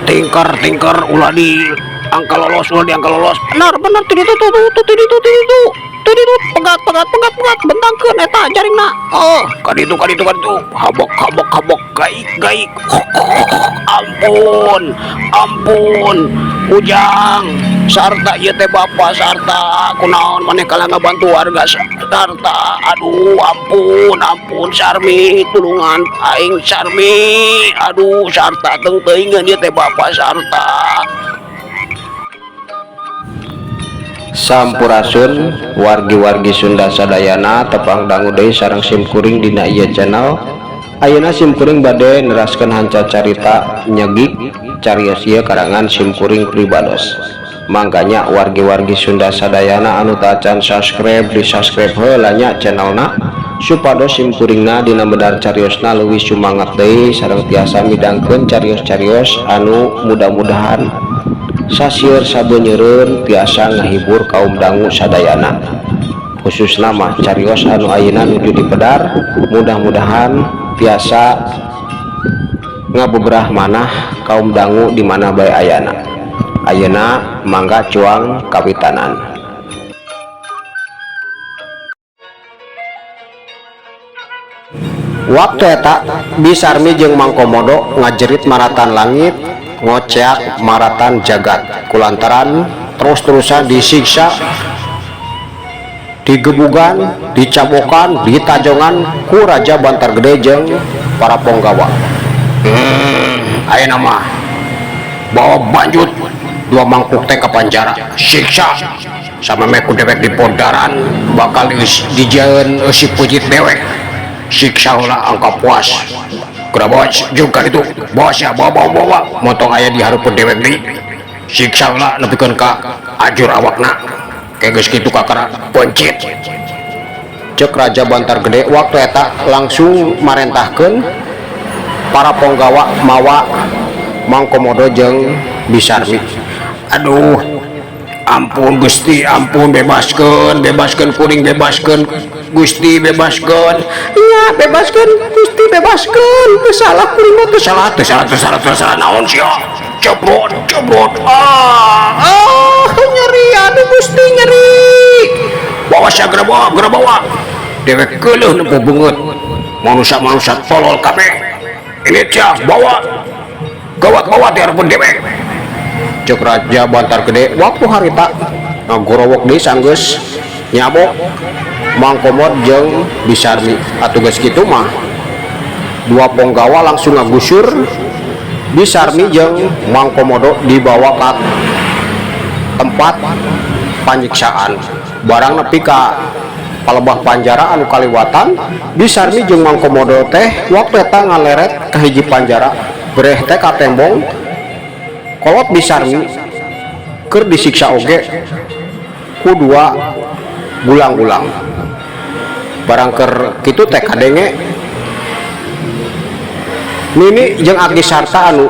Tingker tingker, ulah di angka lolos, ulah di angka lolos. Benar benar, tuh itu tuh tuh tuh itu tuh itu tuh itu, pegat pegat pegat pegat, bentangkeun eta jaringna. Oh, kaditu kaditu kaditu, habok habok habok, gaik gaik. Ampun ampun, Ujang sarta, ieu teh bapak sarta, kunaon maneh kalah ngabantu warga sarta? Aduh, ampun ampun, Sarmi, tulungan aing, Sarmi. Aduh, sarta, teu teuingeun, ieu teh bapak sarta. Sampurasun, wargi-wargi Sunda sadayana. Tepang dangu deui sareng simkuring dina ieu channel. Ayeuna simkuring bade neraskeun hanca carita nyegik carios ieu karangan simkuring pribados. Mangkanya, wargi-wargi Sunda sadayana anu tacan subscribe, di subscribe heula nya channelna, supados simkuringna dina medar cariosna leuwih sumangat deui sareng tiasa midangkeun carios-carios anu mudah-mudahan sasieur sabenyeureun tiasa ngahibur kaum dangu sadayana, khususna mah carios anu ayeuna nuju dipedar, mudah-mudahan tiasa ngabeberah manah kaum dangu di mana bae ayana. Ayeuna mangga cuang kawitanan. Waktu eta Bisarmi jeung Mang Komodo ngajerit maratan langit, ngoceak maratan jagat, kulantaran terus-terusan disiksa, digebugan, dicabokan, ditajongan ku Raja Bantar Gede jeung para ponggawa. Ayeuna mah bawa banjut dua mangkuk teh ke panjara, siksa samemeh ku dewek di podaran, bakal dijieun eusi peuncit dewek. Siksa heula angka puas. Kuda bawa juga itu, bawa sia, bawa bawa bawa, motong aya di hareupeun dewek deui. Siksa heula nepikeun ka ajur awakna, kayak geus kitu kakara peuncit. Cek Raja Bantar Gede. Waktu eta langsung marentahkeun para ponggawa mawa Mang Komodo jeung Bisarmi. Aduh, ampun Gusti, ampun, bebaskeun, bebaskeun kuring, bebaskeun Gusti, bebaskeun. Iya, bebaskeun Gusti, bebaskeun, teu salah kuring mah, teu salah, teu salah, teu salah, teu salah naon sia. Cebrot cebrot, ah. Ah, nyeri, aduh Gusti, nyeri. Bawa sia, geura bawa, geura bawa. Dewek keuleuh nempo beungeut manusia manusia tolol kabeh ini. Sia, bawa, gawat, bawa di hareupeun dewek. Cek Raja Bantar Gede. Waktu harita ngagorowok deui sanggeus nyabok Mang Komod jeung Bisarmi. Atuh geus kitu mah dua ponggawa langsung ngagusur Bisarmi jeung Mang Komodo, dibawa ke tempat panyiksaan. Barang nepi ka palebah panjara anu kaliwatan, Bisarmi jeung Mang Komodo teh waktu eta ngaleret ka hiji panjara, breh teh ka tembong. Kolot Bisarmi keur disiksa oge ku dua gulang-gulang. Barang keur kitu teh kadenge Nini jeung Aki Sarta anu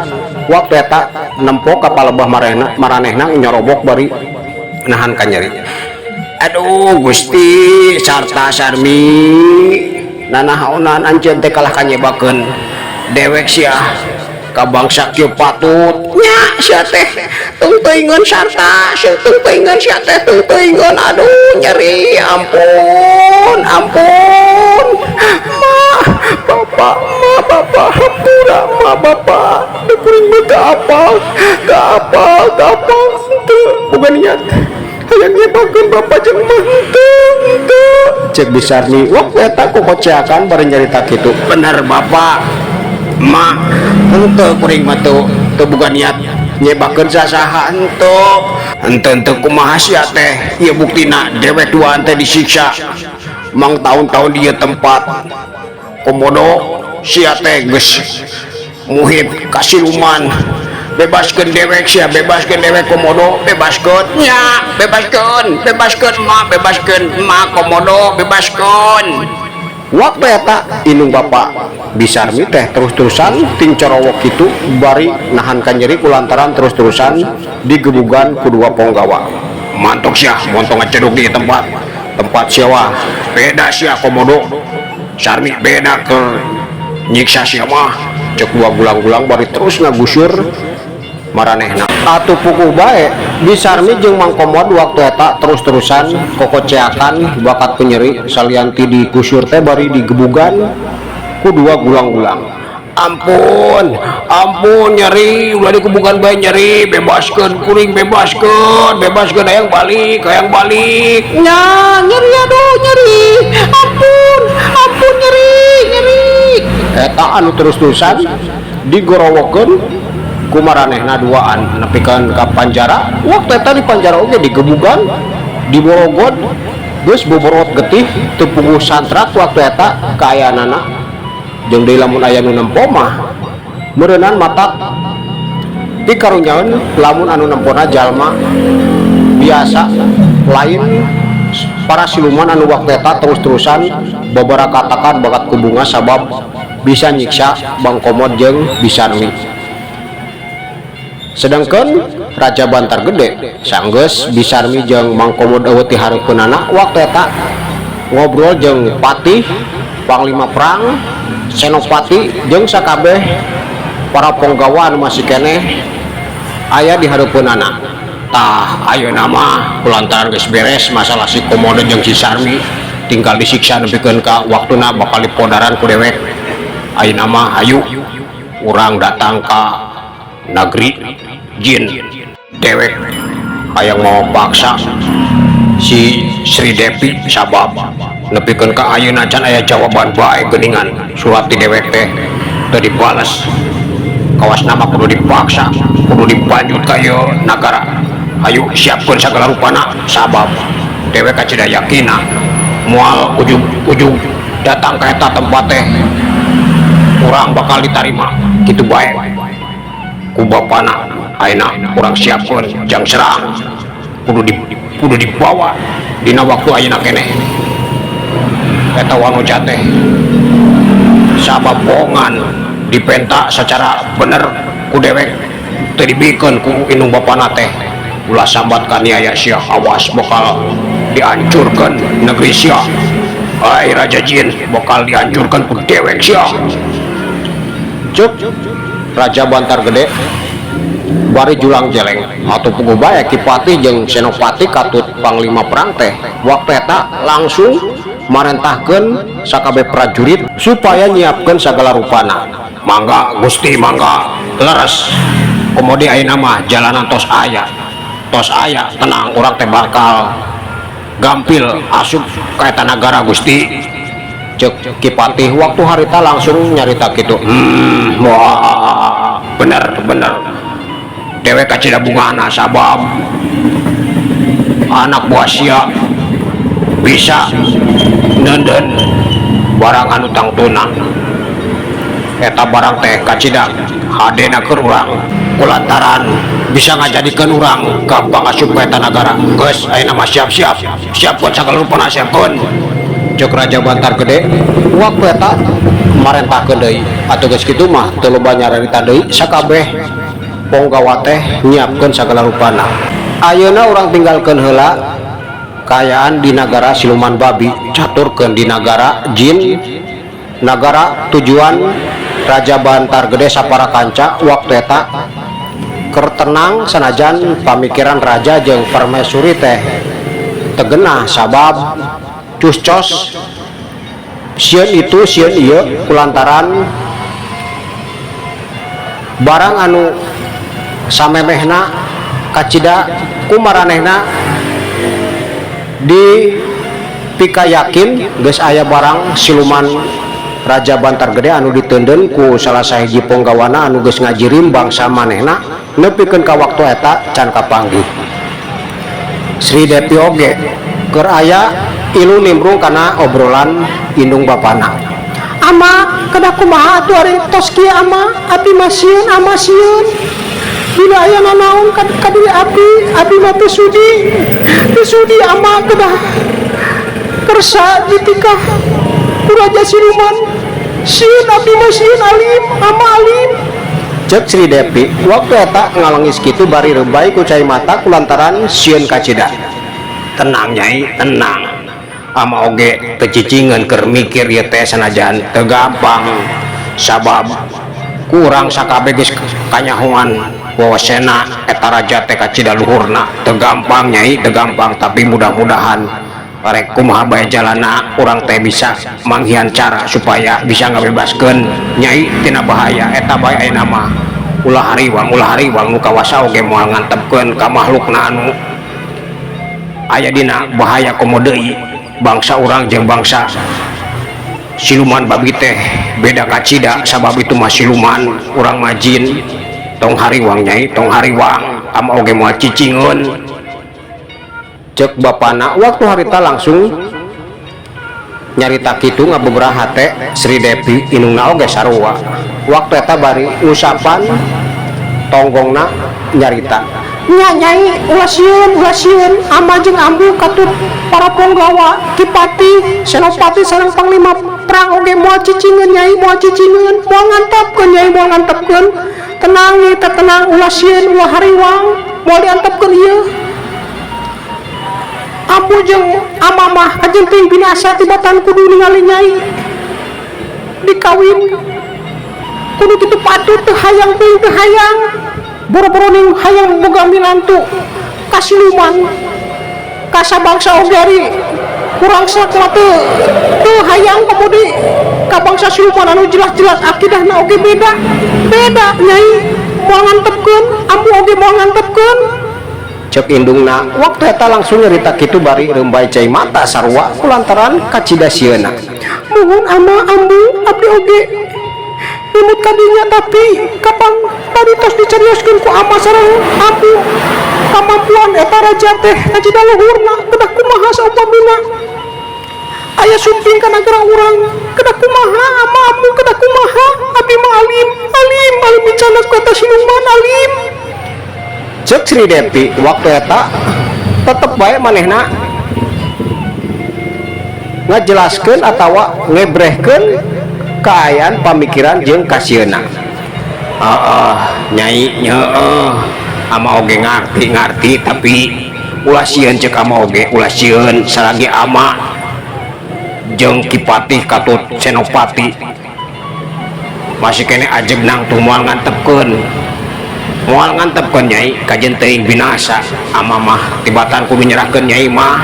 waktu eta nempo ka palebah marehna, maranehna nyorobok bari nahan kanyeri. Aduh Gusti, Sarta, Sarmi, nanahaonan anjeun teh kalah kanyebakeun dewek sia ka bangsa kieu? Patut nya sia teh teuing-teuingeun, Sarta, sia teuing-teuingeun, sia teh teuing-teuingeun. Aduh, nyeri, ampun ampun. Bapak, hampura ma bapak. Da kuring mah teu apal, teu apal, teu apal, henteu boga niat hayang nyebakeun bapak jeung mah, henteu, henteu. Cek Bisarmi waktu eta kokoceakan bari nyarita kitu. Bener, bapak, mak, henteu, kuring mah teu teu boga niat nyebakeun sasaha, henteu, henteu, henteu. Kumaha sia teh? Ieu buktina dewek duaan teh disiksa mang tahun-tahun di ieu tempat. Komodo, sia teh geus muhib kasiluman, bebaskeun dewek sia, bebaskeun dewek. Komodo, bebaskeun nya, bebaskeun, bebaskeun ma, bebaskeun ma. Komodo, bebaskeun. Waktu eta indung bapak Bisarmi teh terus-terusan tincorowok kitu bari nahan kanyeri kulantaran terus-terusan digebugan ku dua ponggawa. Mantok sia, montong ngaceduk di tempat tempat sia. Wah, beda sia, Komodo, Sarmi, beda ke nyiksa sia mah, cek dua gulang-gulang bari terus ngagusur maranehna. Atuh puguh bae Bisarmi jeung Mang Komod waktu eta terus-terusan kokoceakan bakat ku nyeri, salian ti digusur teh bari digebugan ku dua gulang-gulang. Ampun, ampun, nyeri, ulah dikebugan bae, nyeri. Bebaskeun kuring, bebaskeun, bebaskeun, hayang balik, hayang balik. Nya, nyeri, aduh, nyeri, ampun, ampun, nyeri, nyeri. Eta anu terus-terusan digorowokeun ku maranehna duaan nepikeun ka panjara. Waktu eta di panjara oge digebugan, diborogod, geus boborot getih teu puguh santrak waktu eta kaayaanana. Jeung deui lamun aya nu nempo mah meureunnan matak pikarunyaeun lamun anu nempona jalma biasa, lain para siluman anu waktu eta terus-terusan babarakatakan bakat ku bungah sabab bisa nyiksa Bang Komod jeung Bisarmi. Sedangkan Raja Bantar Gede, sanggeus Bisarmi jeung Mang Komod euweuh ti hareupeunana, waktu eta ngobrol jeung patih, panglima perang, senopati jeung sakabeh para ponggawa anu masih keneh aya di hareupeunana. Tah, ayeuna mah kulantaran geus beres masalah si Komodo jeung si Sarmi, tinggal disiksa nepikeun ka waktuna bakal dipodaran ku dewek. Ayeuna mah hayu urang datang ka negeri jin. Dewek hayang mau paksa si Sri Devi sabab nepikeun ka ayeuna can aya jawaban bae geuningan. Surat di dewek teh teu dibales. Kawas nama kudu dipaksa, kudu dibanjut ka ieu nagara. Ayo siapkeun sagala rupana sabab dewek kacida yakina moal ujug-ujug datang ka eta tempat teh urang bakal ditarima kitu bae ku bapana. Ayeuna urang siapkeun jang serang, kudu dibawa dina waktu ayeuna keneh eta wanoja teh sabab bohongan dipenta secara bener ku dewek teu dibikeun ku indung bapana teh. Ulah sambat kaniaya sia, awas bakal dihancurkan negeri sia. Ai Raja Jin, bakal dihancurkan ku dewek sia. Cek Raja Bantar Gede bari julang jeleng. Atau puguh bae Ki Patih jeung Senopati katut panglima perang teh waktu eta langsung marentahkeun sakabeh prajurit supaya nyiapkeun sagala rupana. Mangga Gusti, mangga, leres. Komo deui ayeuna mah jalanan tos aya, tos aya, tenang, urang teh bakal gampil asup ka eta nagara, Gusti. Cek Ki Patih waktu harita langsung nyarita kitu. Wah, bener bener, dewek kacida bungahna sabab anak buah sia bisa nenden barang anu tangtuna. Eta barang teh kacida hadena keur urang kulantaran bisa ngajadikeun urang gampang asup ka eta nagara. Geus, ayeuna mah siap-siap, siapkeun sagala rupana, siapkeun. Cek Raja Bantar Gede waktu eta marentahkeun deui. Atuh geus kitu mah teu loba nyararita deui, sakabeh ponggawa teh nyiapkeun sagala rupana. Ayeuna urang tinggalkeun heula kaayaan di nagara siluman babi, caturkeun di nagara jin, nagara tujuan Raja Bantar Gede sapara kanca waktu eta keur tenang, sanajan pamikiran raja jeung permaisuri teh teu genah sabab cuscos sieun itu sieun ieu kulantaran Barang anu samemehna kacida ku maranehna di pika yakin geus aya barang siluman Raja Bantar Gede anu diteundeun ku salah sahiji ponggawana anu geus ngajirim bangsa manehna nepikeun ka waktu eta can kapanggih. Sri Devi oge keur aya ilu nimbrung kana obrolan indung bapana. Ama, kedah kumaha atuh ari tos kieu ama? Abi mah sieun, ama, sieun. Bila aya nanaon ka diri abi, abi mah teu sudi. Teu sudi ama kedah kersa ditikah ku raja siluman. Sieun abi mah, sieun, alim, ama, alim. Cek Sri Devi waktu eta ngalengis kitu bari rebay ku cai mata kulantaran sieun kacida. Tenang, Nyai, tenang. Ama oge teu cicingeun keur mikir ieu teh, sanajan teu gampang, sabab kurang sakabeh geus kanyahoan wawasena eta raja teh kacida luhurna. Teu gampang, Nyai, teu gampang, tapi mudah-mudahan rek kumaha bae jalana urang teh bisa manggihan cara supaya bisa ngabebaskeun Nyai tina bahaya eta bae. Ayeuna mah ulah hariwang, ulah hariwang. Nu kawasa oge moal ngantepkeun ka makhlukna anu aya dina bahaya, komo deui bangsa urang jeung bangsa siluman babi teh beda kacida, sabab itu mah siluman, urang mah jin. Tong hariwang, Nyai, tong hariwang. Ama oge moal cicingeun. Cek bapana waktu harita langsung nyarita kitu ngabeberah hate Sri Devi. Indungna oge sarua waktu eta bari ngusapan tonggongna nyarita nya, "Nyai, ulah sieun, ulah sieun. Ama jeung ambu katut para ponggawa, Ki Patih, Senopati sareng panglima perang oge moal cicingeun, Nyai, moal cicingeun, moal ngantepkeun, Nyai, moal ngantepkeun. Tenang, Nyai teh, tenang, ulah sieun, ulah hariwang, moal diantepkeun ieu. Ambu jeung ama mah kajen teuing binasa tibatan kudu ningali Nyai dikawin kudu kitu patut. Teu hayang teuing, teu hayang, boro-boro ning hayang boga minantu ka siluman, ka sabangsa oge ari kurang sakola teu teu hayang, komo deui ka bangsa siluman anu jelas-jelas akidahna oge beda beda. Nyai moal ngantepkeun, ambu oge moal ngantepkeun." Cek indungna waktu eta langsung nyerita kitu bari rembay cai mata sarua kulantaran kacida sieuna. "Muhun, ama, ambu, abdi oge imut kadinya, tapi kapan tadi tos dicarioskeun ku ama sareng ambu kamampuan eta raja teh kacida luhurna. Kedah kumaha saumpamina aya sumping ka nagara urang? Kedah kumaha, ama, ambu, kedah kumaha? Abdi mah alim, alim, alim bicara ku eta siluman, alim." Cek Sri Devi waktu eta tetep bae manehna ngajelaskeun atawa ngebrehkeun kaayaan pamikiran jeung kasieuna. "Heeh, Nyai, heeh, ama oge ngarti ngarti, tapi ulah sieun," cek ama oge, "ulah sieun salagi ama jeung Ki Patih katut Senopati masih keneh ajeg nangtung. Moal ngantepkeun, moal ngantepkeun, Nyai, kajen teuing binasa. Ama mah tibatan kudu nyerahkeun Nyai mah."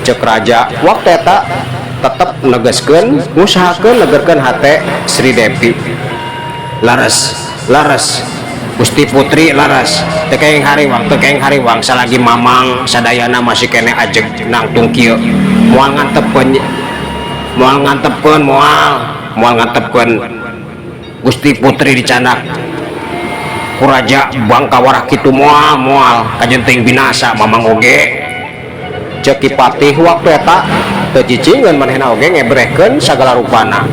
Cek raja waktu eta tetep negeskeun, ngusahakeun negerkeun hate Sri Devi. "Laras, laras, Gusti Putri, laras. Teu kenging hariwang, teu kenging hariwang. Salagi mamang sadayana masih keneh ajeg nangtung kieu, moal ngantepkeun, moal ngantepkeun, moal moal ngantepkeun Gusti Putri dicandak ku raja Bangkawarah kitu. Moal, moal, kajen teuing binasa mamang oge." Cek Ki Patih waktu eta teu cicingeun manehna oge ngebrehkeun sagala rupana.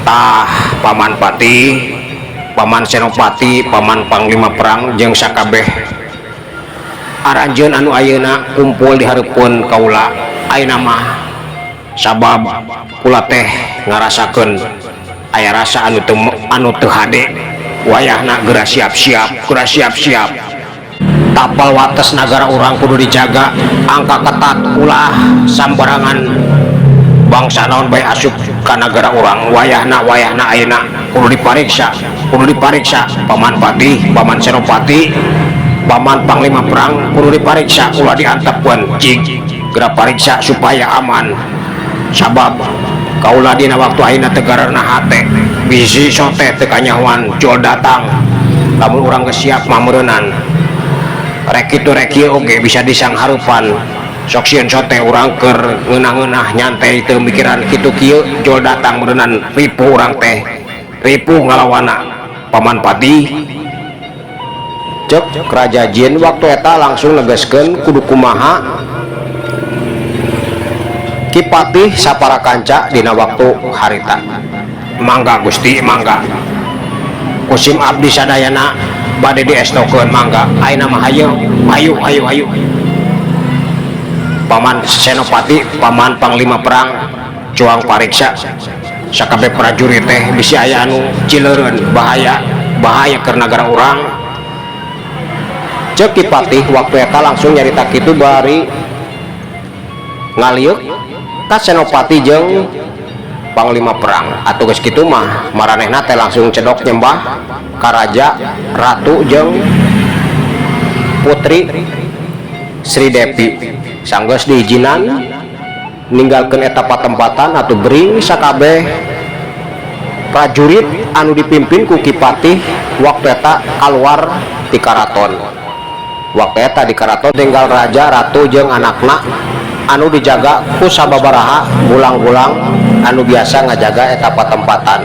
"Tah, Paman Patih, Paman Senopati, Paman Panglima Perang jeung sakabeh aranjeun anu ayeuna kumpul di hareupeun kaula ayeuna mah, sabab kula teh ngarasakeun aya rasa anu teu hade. Wayahna geura siap-siap, geura siap-siap. Tapal wates nagara urang kudu dijaga angka ketat, ulah sambarangan bangsa naon bae asup ka nagara urang. Wayahna, wayahna ayeuna kudu dipariksa, kudu dipariksa. Paman Patih, Paman Senopati, Paman Panglima Perang kudu dipariksa, ulah diantepkeun. Cik, geura pariksa supaya aman, sabab Kaula dina waktu ayeuna teu gararna hate bisi sote teu kanyahoan jol datang lamun urang geus siap mah meureunnan rek kitu rek kieu oge bisa disanghareupan sok sieun sote urang keur ngeunah-ngeunah nyantai teu mikiran kitu kieu jol datang meureunnan ripuh urang teh ripuh ngalawana Paman Patih. Cek Raja Jin waktu eta langsung negeskeun kudu kumaha Ki Patih sapara kanca dina waktu harita. Mangga Gusti, mangga kusim abdi sadayana bade diestokeun, mangga ayeuna mah hayu hayu hayu hayu Paman Senopati, Paman Panglima Perang, cuang pariksa sakabeh prajurit teh bisi aya anu cileureun, bahaya bahaya keur nagara urang. Cek Ki Patih waktu eta langsung nyarita kitu bari ngaliuk ka Senopati jeung Panglima Perang. Atuh geus kitu mah maranehna teh langsung cedok nyembah ka raja, ratu jeung putri Sri Devi. Sanggeus diizinan ninggalkeun eta patempatan atuh bering sakabeh prajurit anu dipimpin ku Ki Patih waktu eta kaluar ti karaton. Waktu eta di karaton tinggal raja, ratu jeung anakna anu dijaga ku sababaraha gulang-gulang anu biasa ngajaga eta patempatan.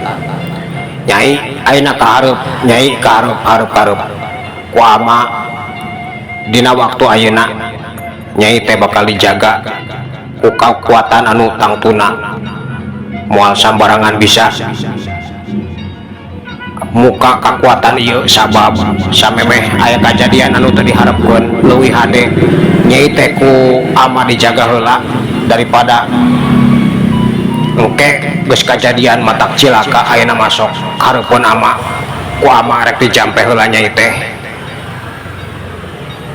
Nyai, ayeuna ka hareup, Nyai, ka hareup, hareup hareup ku ama dina waktu ayeuna Nyai teh bakal dijaga ku kakuatan anu tangtuna, moal sambarangan bisa muka kakuatan ieu sabab samemeh aya kajadian anu teu diharepkeun. Leuwih hade Nyai teh ku ama dijaga heula daripada engke geus kajadian matak cilaka. Ayeuna masuk hareupeun ama, ku ama rek dijampe heula Nyai teh.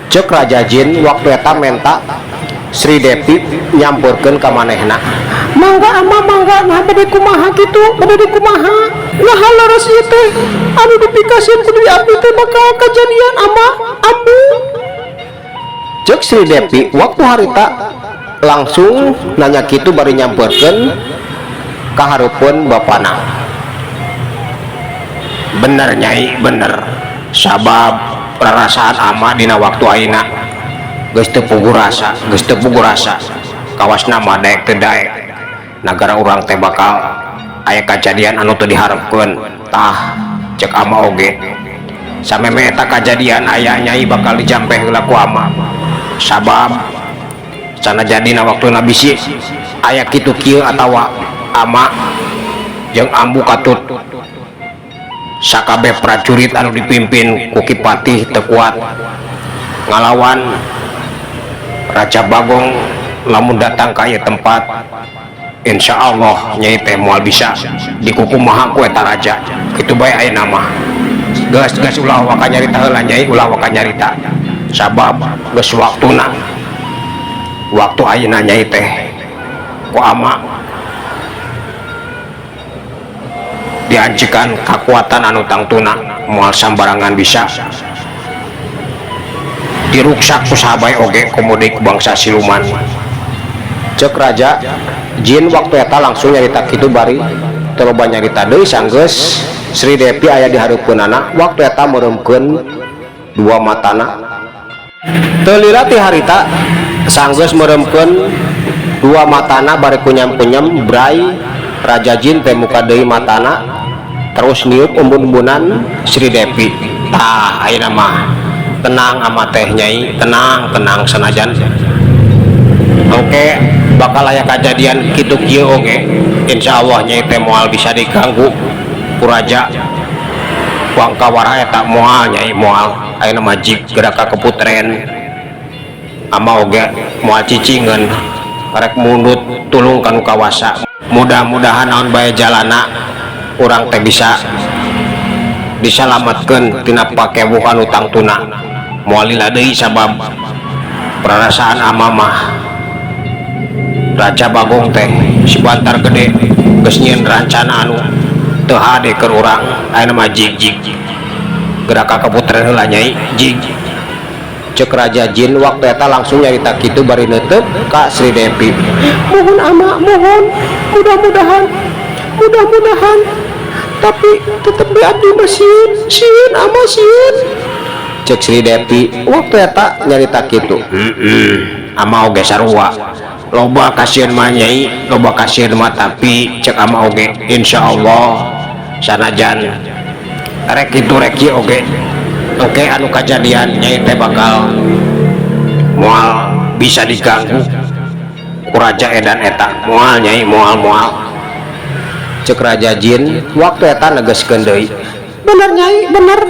Cek Raja Jin waktu eta menta Sri Devi nyamperkeun ka manehna. Mangga ama, mangga. Nah, bade kumaha kitu, bade kumaha? Nah, leres ieu teh anu dipikasieun ku diri abdi teh bakal kajadian, ama, ambu. Cek Sri Devi waktu harita langsung nanya kitu bari nyamperkeun ka hareupeun bapana. Bener Nyai, bener, sabab perasaan ama dina waktu ayeuna geus teu puguh rasa, geus teu puguh rasa, kawasna mah daek teu daek nagara urang teh bakal aya kajadian anu teu diharepkeun. Tah, cek ama oge sameme eta kajadian aya, Nyai bakal dijampe heula ku ama, sabab sana jadina waktuna bisi aya kitu kieu atawa ama jeung ambu katut sakabeh prajurit anu dipimpin ku Ki Patih teu kuat ngalawan Raja Bagong lamun datang ka ieu tempat, insya Allah Nyai teh moal bisa dikukumaha ku eta raja. Kitu bae. Ayeuna mah geus geus ulah waka nyarita heula, Nyai, ulah waka nyarita, sabab geus waktuna, waktu ayeuna Nyai teh ku ama diancikan kakuatan anu tangtuna, moal sambarangan bisa diruksak ku saha bae oge, komo deui ku bangsa siluman. Cek Raja Jin waktu eta langsung nyarita kitu bari teu loba nyarita deui sanggeus Sri Devi aya di hareupeunana waktu eta meureumkeun dua matana. Teu lila ti harita sanggeus meureumkeun dua matana bari kunyam-kunyam bray Raja Jin teh muka deui matana terus niup embun-embunan Sri Devi. Tah, ayeuna mah tenang ama teh, Nyai, tenang tenang. Sanajan engke bakal aya kajadian kitu kieu oge, insyaallah Nyai teh moal bisa diganggu ku Raja Wangkawara eta, moal, Nyai, moal. Ayeuna mah jig geura ka keputren, ama oge moal cicingeun, rek mundut tulung ka nu kawasa. Mudah-mudahan naon bae jalana urang teh bisa disalametkeun tina pakewuh anu tangtuna. Moal lila deui sabab perasaan ama mah Raja Bagong teh si Bantar Gede geus nyieun rancana anu teu hade keur urang. Ayeuna mah jig jig geura ka keputren heula, Nyai, jig. Cek Raja Jin waktu eta langsung nyarita kitu bari neuteup ka Sri Devi. Mohon ama, mohon, mudah-mudahan, mudah-mudahan, tapi tetep di abdi mah sieun, sieun ama, sieun. Cek Sri Devi waktu eta nyarita kitu. Ama oge sarua, loba kasieun mah, Nyai, loba kasieun mah, tapi cek ama oge insyaallah sanajan rek kitu rek kieu oge, oke anu kajadian Nyai teh bakal moal bisa diganggu ku raja edan eta, moal, Nyai, moal, moal. Cek Raja Jin waktu eta negeskeun deui. Bener, Nyai, bener,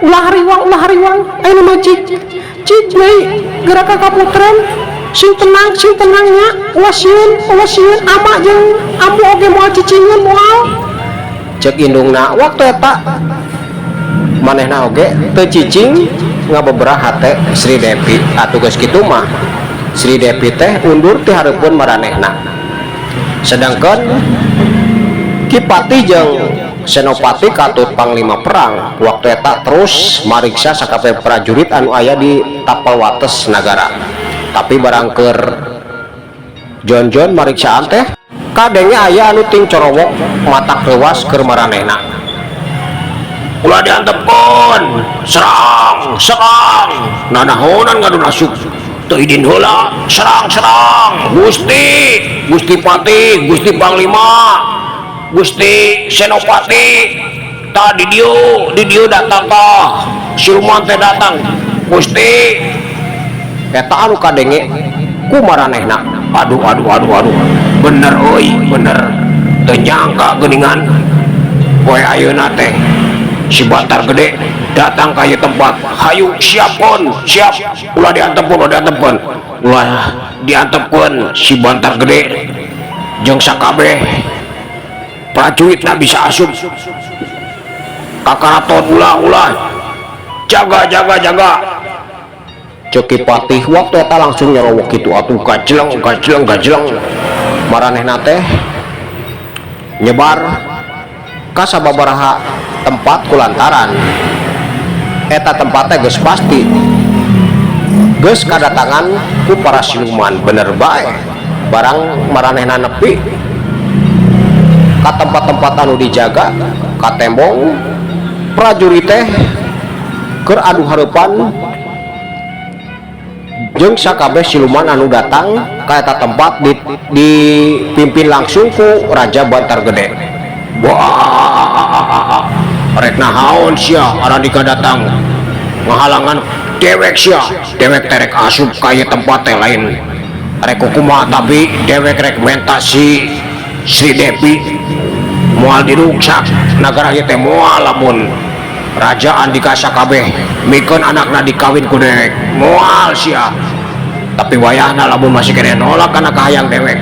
ulah hariwang, ulah hariwang. Ayeuna mah cik cik, Nyai, gerak ka kaputren, sing tenang, sing tenangnya, ulah sieun, ulah sieun, ama jeung ambu oge moal cicingeun, moal. Cek indungna waktu eta manehna oge teu cicing ngabeberah hate Sri Devi. Atuh geus kitu mah Sri Devi teh undur ti hareupeun maranehna, sedangkan Ki Patih jeung Senopati katut panglima perang waktu eta terus mariksa sakabeh prajurit anu aya di tapal wates nagara. Tapi barang keur jon-jon mariksaan teh kadenge aya anu ting corowok matak reuwas keur maranehna. Ulah diantepkeun, serang, serang, nanahonan ngadon asup teu idin heula, serang, serang, Gusti, Gusti Patih, Gusti Panglima, Gusti Senopati, tah di dieu, di dieu datang tah siluman teh datang, Gusti. Eta anu kadenge ku maranehna. Aduh, aduh, aduh, aduh, bener euy, bener, teu nyangka geuningan poe ayeuna teh si Bantar Gede datang ka ieu tempat. Hayu, siapkeun, siap, ulah diantepkeun, ulah diantepkeun, ulah diantepkeun. Si Bantar Gede jeung sakabeh prajuritna bisa asup ka karaton, ulah, ulah, jaga, jaga, jaga. Cek Ki Patih waktu eta langsung nyerowok kitu. Atuh gajleng gajleng gajleng maranehna teh nyebar ka sababaraha tempat kulantaran eta tempatnya geus pasti geus kadatangan ku para siluman. Bener bae, barang maranehna nepi ka tempat-tempat anu dijaga, katembong prajurit teh keur adu hareupan jeung sakabeh siluman anu datang ka eta tempat dipimpin langsung ku Raja Bantar Gede. Wah, rek nahaon sia aradika datang ngahalangan dewek sia? Dewek teh rek asup ka ieu tempat teh lain rek kumaha, tapi dewek rek menta si Sri Devi. Moal diruksak nagara ieu teh, moal, lamun Raja Andika sakabeh mikeun anakna dikawin ku dewek, moal sia. Tapi wayahna lamun masih kene nolak kana kahayang dewek,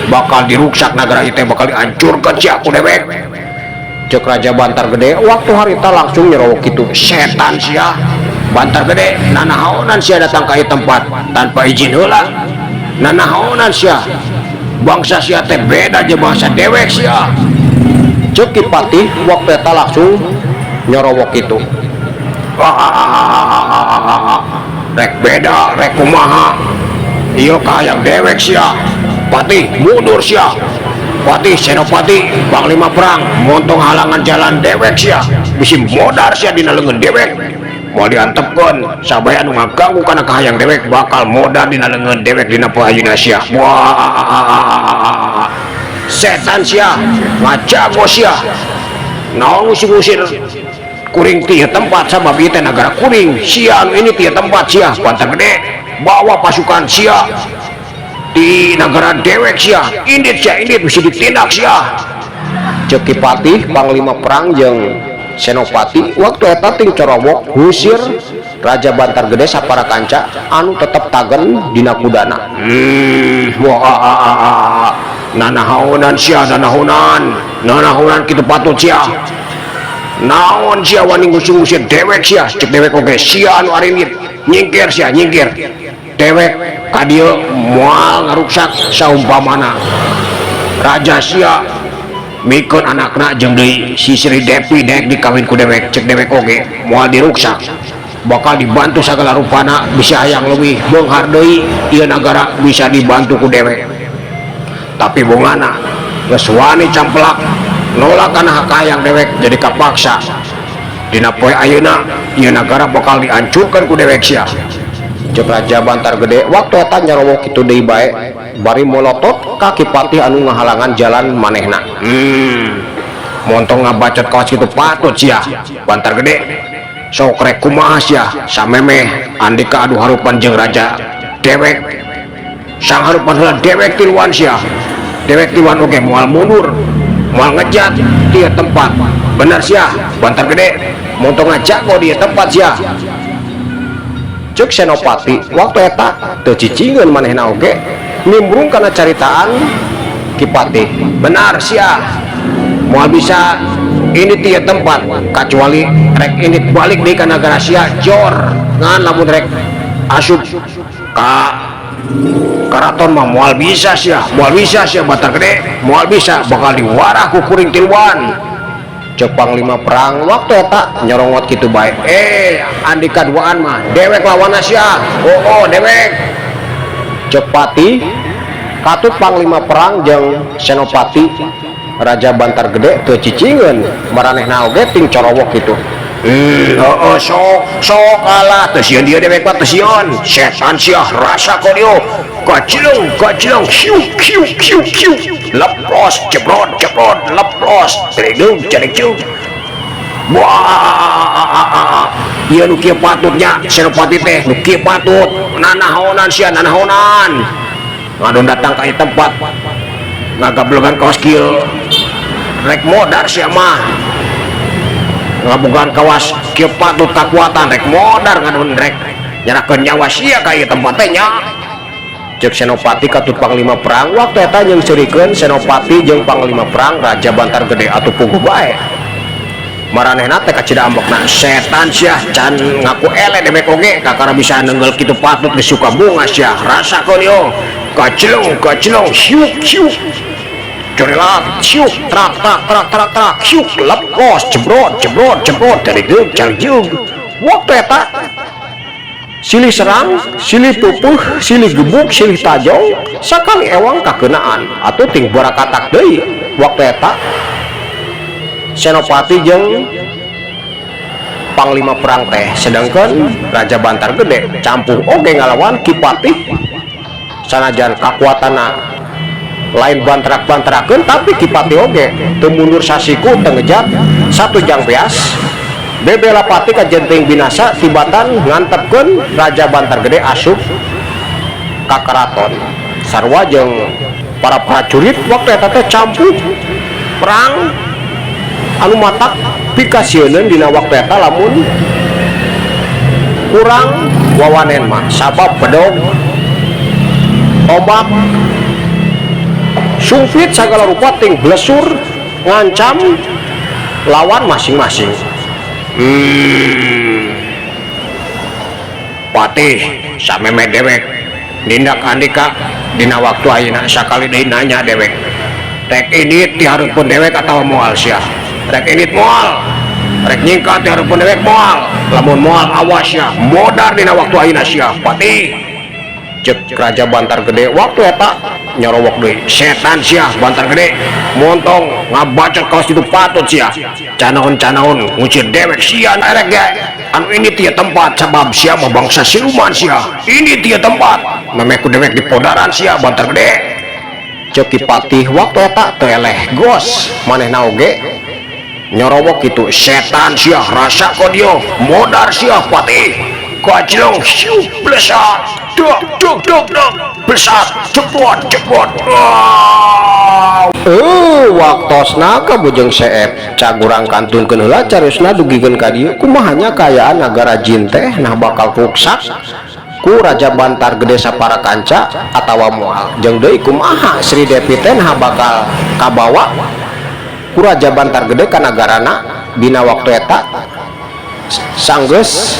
bakal diruksak nagara ieu teh, bakal dihancurkan sia ku dewek. Cek Raja Bantar Gede waktu harita langsung nyerowok kitu. Setan sia, Bantar Gede, nanahaonan sia datang ka ieu tempat tanpa izin heula? Nanahaonan sia? Bangsa sia teh beda jeung bangsa dewek sia. Cek Ki Patih waktu eta langsung nyorowok kitu. Rek beda rek kumaha, ieu kahayang dewek sia. Patih, mundur sia. Patih, Senopati, Panglima Perang, montong halangan jalan dewek sia, bisi modar sia dina leungeun dewek. Moal diantepkeun, sabaya anu ngaganggu kana kahayang dewek bakal modar dina leungeun dewek dina poe ayeuna sia. Wah, setan sia, ngajago sia, naon ngusir-ngusir kuring ti ieu tempat, sabab ieu teh nagara kuring. Sia anu ini ti ieu tempat sia, Bantar Gede, bawa pasukan sia di negara dewek sia, indit sia, indit, bisa ditindak sia. Cek Ki Patih, Panglima Perang jeung Senopati waktu eta ting corowok ngusir Raja Bantar Gede sapara kanca anu tetep tagen dina kudana. Wah, nanahaonan sia, nanahonan, nanahonan kitu patut sia? Naon sia wani ngusir-ngusir dewek sia? Cek dewek oge sia anu arindit, nyingkir sia, nyingkir. Dewek ka dieu moal ngaruksak saumpamana raja sia mikeun anakna jeung deui si Sri Devi dek dikawin ku dewek, cek dewek oge moal diruksak. Bakal dibantu sagala rupana bisa hayang leuwih beunghar deui ieu nagara bisa dibantu ku dewek. Tapi bungana geus wani campelak nolak kana hak hayang dewek jadi kapaksa. Dina poe ayeuna ieu nagara bakal dihancurkeun ku dewek sia. Cek Raja Bantar Gede waktu eta nyarowok kitu deui bae bari molotot ka Ki Patih anu ngahalangan jalan manehna. Montong ngabacot kawas kitu patut sia Bantar Gede. Sok rek kumaha sia samemeh andika adu harupan jeung raja dewek. Sang harupan heula dewek tiluan sia. Dewek tiluan oge moal mundur, moal ngejat di tempat. Bener sia Bantar Gede, montong ngajago di tempat sia. Cek Senopati waktu eta teu cicingeun manehna oge nimbrung kana caritaan Ki Patih. Benar sia, moal bisa ini tieu tempat kecuali rek ini balik deui ka nagara sia jor ngan lamun rek asup ka karaton mah moal bisa sia, moal bisa sia Bantar Gede, moal bisa bakal diwarah ku kuring tiluan. Cek Panglima Perang waktu eta nyorongot kitu bae. Andika duaan mah dewek lawan sia. Oh, oh dewek. Cek Patih katut Panglima Perang jeung Senopati Raja Bantar Gede teu cicingeun maranehna oge ting corowok kitu. Oh, sok sok kalah teu sieun dia dewek mah teu sieun. Setan sia rasa kodio. Kacilung kacilung siuk siuk siuk siuk. Lepros jebrot jebrot lepros teledung cerekcung. Wah, ieu nu kieu patutnya Senopati teh nu kieu patut nanahonan sia nanahonan. Ngadon datang ka ieu tempat ngagablegan kawas kieu rek modar sia mah. Ngabogaan kawas kieu patut kakuatan rek modar ngadon rek nyerahkeun nyawa sia ka ieu tempat teh nya. Cek Senopati katut Panglima Perang waktu eta jeung seurikeun Senopati jeung Panglima Perang Raja Bantar Gede atuh puguh bae. Maranehna teh kacida ambekna setan sia can ngaku eleh dewek oge kakara bisa nenggel kitu patut geus suka bunga sia rasakeun yo. Kacilung kacilung siuk siuk. Corelat siuk trak trak trak trak trak siuk lepros jebrot jebrot jebrot dari deug cangjeug. Waktu eta silih serang, silih tupuh, silih gebuk, silih tajong, sakali ewang kakenaan atuh ting barakatak deui. Waktu eta Senopati jeung Panglima Perang teh sedangkan Raja Bantar Gede campuh oge ngalawan Ki Patih sanajan kakuatanna lain bantrak-bantrakeun tapi Ki Patih oge teu mundur sasiku teu ngejat satu jang beas bebela pati kajenting binasa tibatan ngantepkeun Raja Bantar Gede asup ka karaton sarua jeung para prajurit waktu eta teh campuh perang anu matak pikasieuneun dina waktu eta lamun kurang wawanen mah sabab bedog tombak sumpit sagala rupa ting blesur ngancam lawan masing-masing. Patih sameme dewek nindak andika dina waktu ayeuna sakali deui nanya dewek rek indit ti hareupeun dewek atawa moal sia rek indit moal rek nyingkat ti hareupeun dewek moal lamun moal awas sia modar dina waktu ayeuna sia Patih. Cek Raja Bantar Gede waktu eta nyorowok deui setan sia Bantar Gede montong ngabacot kawas kitu patut sia canaon-canaon ngucir dewek sia erek ge anu ini tia tempat sabab sia mah bangsa siluman sia ini tia tempat memeh ku dewek di podaran sia Bantar Gede. Cek Ki Patih waktu eta teu eleh gos manehna oge nyorowok kitu setan sia rasa kodio modar sia Patih kacilong siuk blesat dok dok dok dok blesat jebrot jebrot. Waktosna ka Bujeng Seep cagurang kantunkeun heula cariosna dugikeun ka dieu kumaha nya kaayaan nagara jin teh nah bakal ruksak ku Raja Bantar Gede sapara kanca atawa moal jeung deui kumaha Sri Devi teh nah bakal kabawa ku Raja Bantar Gede ka nagarana dina waktu eta sanggeus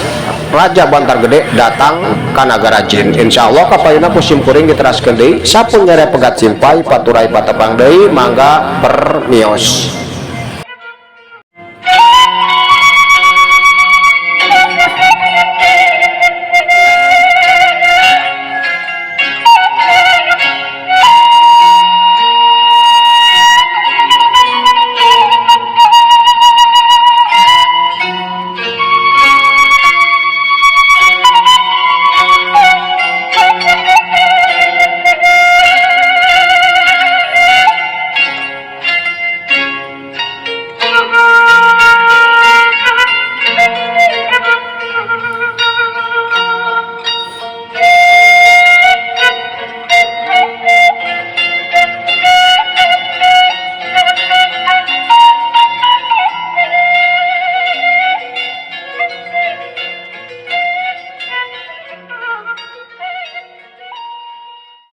Raja Bantar Gede datang ka nagara jin. Insyaallah kapayuna ku simkuring diteraskeun deui sampun nyare pegat simpai paturai patepang deui mangga permios.